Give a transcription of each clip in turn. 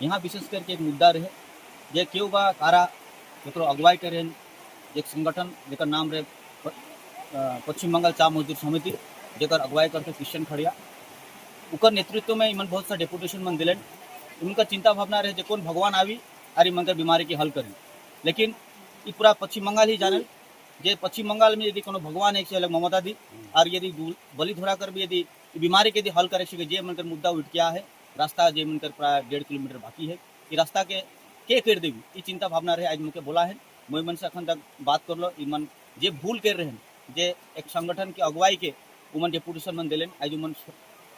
यहाँ विशेष करके एक मुद्दा रहे जे केहू बा कारा जेकरो अगुवाई करे एक संगठन जेकर नाम रहे पश्चिम बंगाल चा मजदूर समिति, जेकर अगुवाई करके क्रिश्चियन खड़िया, उकर नेतृत्व में इमन बहुत सा डेपुटेशन मन दिलन। उनका चिंता भावना रहे जे कौन भगवान आवी और इमन कर बीमारी के हल करी। लेकिन ई पूरा पश्चिम बंगाल ही जानल जे पश्चिम बंगाल में यदि कोनो भगवान है अलग ममता दी और यदि बलि धोरा कर भी यदि ई बीमारी के यदि हल करे सके। जे मन कर मुद्दा उठ गया है, रास्ता जे मन कर प्राय 1.5 किलोमीटर बाकी है, ये रास्ता के कर देवी, ये चिंता भावना रहे। आज मुझे बोला है, मोई मन से अखन तक बात कर लो। ई मन जे भूल कर रहे हैं, जे एक संगठन के अगुवाई के उमन डेपुटेशन मन दिलेन, आज उमन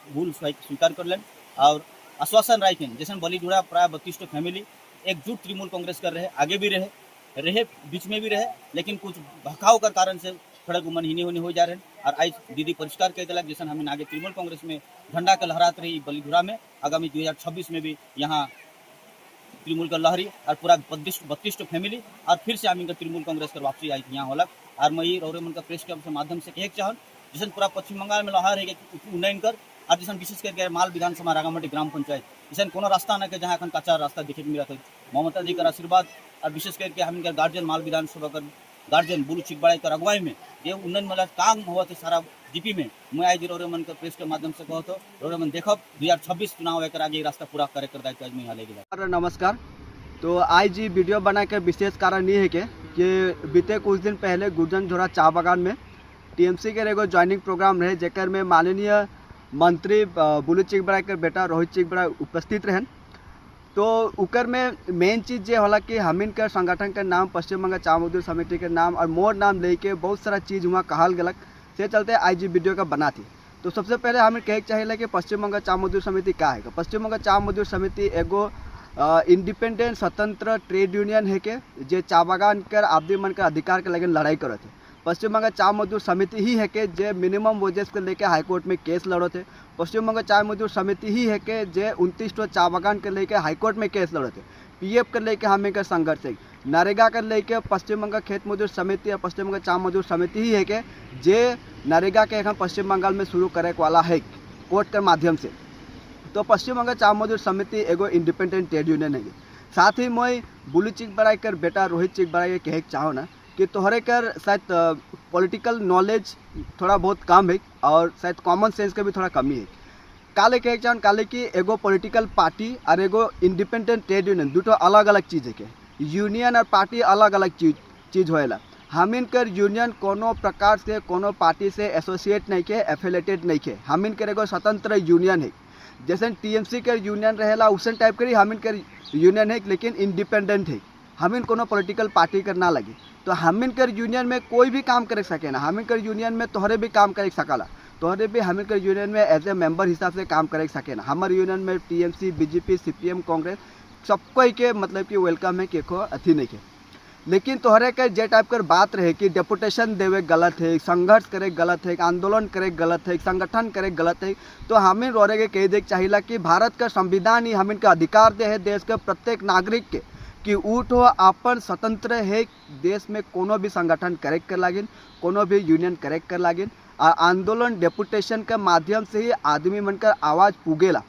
भूल स्वीकार कर लेन और आश्वासन राखें। जैसे बलिधुरा प्राय 32 फैमिली एकजुट तृणमूल कांग्रेस कर रहे, आगे भी रहे रहे, बीच में भी रहे, लेकिन कुछ भड़काव का कारण से थोड़ा उमन हिनी होनी हो जा रहे हैं। और आज दीदी परिष्कार कह दिलक, जैसे हमें आगे तृणमूल कांग्रेस में झंडा के लहरात रही बलिधुरा में, आगामी 2026 में भी यहाँ तृणमूल का लहरी और पूरा 32 32 फैमिली और फिर से हम तृणमूल कांग्रेस कर वापसी आई यहाँ होलक। और मैं ये रौरे मन का प्रेस के माध्यम से कहे चाहन, जैसे पूरा पश्चिम बंगाल में लहर है कि उन्नयन कर और जैसे विशेष करके माल विधानसभा रागामाटी ग्राम पंचायत जैसे कोनो रास्ता न के जहाँ अखन कच्चा रास्ता देखे के मिला था। ममता जी का आशीर्वाद और विशेष करके हम इनका गार्जियन, माल विधानसभा का गार्जियन बुलू चिकबड़ाई कर अगुवाई में ये उन्नयन वाला काम हुआ थे सारा जीपी में। मैं आज रौरे मन का प्रेस के माध्यम से कहो तो रौरे मन देखब, 2026 चुनाव एक आगे ये रास्ता पूरा करे कर दायित्व आज मैं यहाँ लेके और नमस्कार। तो आज ये वीडियो बना के विशेष कारण ये है कि बीते कुछ दिन पहले गुर्जन झोरा चा बागान में टीएमसी के एगो ज्वाइनिंग प्रोग्राम रहे, जेकर में माननीय मंत्री बुलू चिकबड़ा के बेटा रोहित चिकबड़ा उपस्थित रहन। तो उकर में मेन चीज़ जे होला कि हमिन के संगठन के नाम, पश्चिम बंगाल चा मजदूर समिति के नाम और मोर नाम लेके बहुत सारा चीज़ वहाँ कहल गलक, से चलते आज ये वीडियो का बना थी। तो सबसे पहले हमें कहे के चाहिए कि पश्चिम बंगाल चा मजदूर समिति का है। पश्चिम बंगाल चा मजदूर समिति एगो इंडिपेंडेंट स्वतंत्र ट्रेड यूनियन है के जे चा बागान कर आदमी मन के अधिकार के लगे लड़ाई करत है। पश्चिम बंगाल चा मजदूर समिति ही है के जे मिनिमम वेजेस के लेके हाईकोर्ट में केस लड़त है। पश्चिम बंगाल चाय मजदूर समिति ही है के जे 29 ठो चा बागान के लेके हाईकोर्ट में केस लड़त है। पीएफ के लेके हमें के संघर्ष है। नरेगा के लेके पश्चिम बंगाल खेत मजदूर समिति और पश्चिम बंगाल चा मजदूर समिति ही है के जे नरेगा के एखन पश्चिम बंगाल में शुरू करे वाला है कोर्ट के माध्यम से। तो पश्चिम बंगाल चा मजदूर समिति एगो इंडिपेंडेंट ट्रेड यूनियन है। साथ ही मैं बुलू चिक बड़ाई कर बेटा रोहित चिक बड़ाई के कहे चाहो ना कि तोहरे कर शायद पॉलिटिकल नॉलेज थोड़ा बहुत कम है और शायद कॉमन सेंस के भी थोड़ा कमी है। काले कहे चाहन, काले कि एगो पॉलिटिकल पार्टी और एगो इंडिपेंडेंट ट्रेड यूनियन दुटो अलग अलग चीज़ है के यूनियन और पार्टी अलग अलग चीज चीज होएला। हमिन कर यूनियन कोनो प्रकार से कोनो पार्टी से एसोसिएट नहीं के, एफिलेटेड नहीं के। हमिन कर एगो स्वतंत्र यूनियन है। जैसे टीएमसी के यूनियन रहेला, उसन टाइप के ही हमिन कर यूनियन है, लेकिन इंडिपेंडेंट है। हमिन कोनो पॉलिटिकल पार्टी कर ना लगी। तो हमिन कर यूनियन में कोई भी काम करे सके ना। हमिन कर यूनियन में तोहरे भी काम करे सकला, तोहरे भी हमिन कर यूनियन में एज ए मेंबर हिसाब से काम करे सके ना। हमारे यूनियन में टीएमसी, बीजेपी, सीपीएम, कांग्रेस सबको के मतलब कि welcome है, के अथी नहीं के। लेकिन तोहरे के जे टाइप कर बात रहे कि डेपुटेशन देवे गलत है, संघर्ष करे गलत है, आंदोलन करे गलत है, संगठन करे गलत है, तो हमें रोरे के कह दे चाहिए कि भारत का संविधान ही हमें के अधिकार दे है देश के प्रत्येक नागरिक के कि उठो अपन स्वतंत्र है, देश में कोनो भी संगठन करे कर लागिन, कोनो भी यूनियन करे कर लागिन। आ आंदोलन डेपुटेशन के माध्यम से ही आदमी मन कर आवाज़ पुगेला।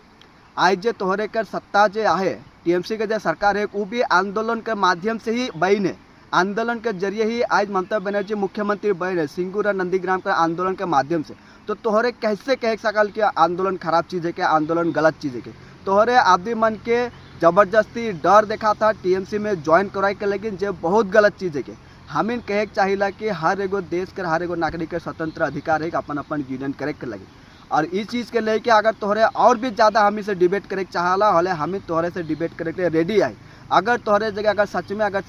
आज जे तोहरे कर सत्ता जे आहे, टीएमसी के जो सरकार है, वो भी आंदोलन के माध्यम से ही बन है। आंदोलन के जरिए ही आज ममता बनर्जी मुख्यमंत्री बन है, सिंगूर और नंदीग्राम के आंदोलन के माध्यम से। तो तोहरे कैसे कह सकल कि आंदोलन खराब चीज़ है, कि आंदोलन गलत चीज़ है? के तोहरे आदमी मन के जबरदस्ती डर देखा था टीएमसी में ज्वाइन कराए के, लेकिन जे बहुत गलत चीज़ है। के हमें कहे के चाहिए कि हर एगो देश के हर एगो नागरिक के स्वतंत्र अधिकार है कि अपन अपन यूनियन करे के लगे। और इस चीज़ के लेके अगर तोहरे और भी ज़्यादा हमें से डिबेट करे के चाहला हले, हमें तोहरे से डिबेट करे के रेडी है। अगर तोहरे जगह अगर सच में अगर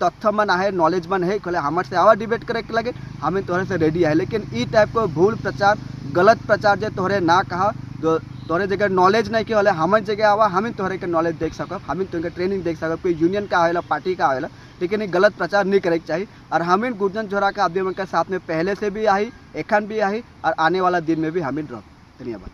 तथ्य मन है, नॉलेज मन है, खोले हमारे से और डिबेट करे के लगे, हमें तोहरे से रेडी है। लेकिन ई टाइप को भूल प्रचार, गलत प्रचार जो तोहरे ना कहा, तो तोहरे जगह नॉलेज नहीं के होले, हमारे जगह आवा, हमें तोहरे के नॉलेज देख सकब, हमें तोहरे ट्रेनिंग देख सकब कि यूनियन का आवेला, पार्टी का आवेला। लेकिन ये गलत प्रचार नहीं करे के चाहिए। और हमें गुर्जन झोरा के आदमी के साथ में पहले से भी आई, एखन भी आई और आने वाला दिन में भी हमें रह। धन्यवाद।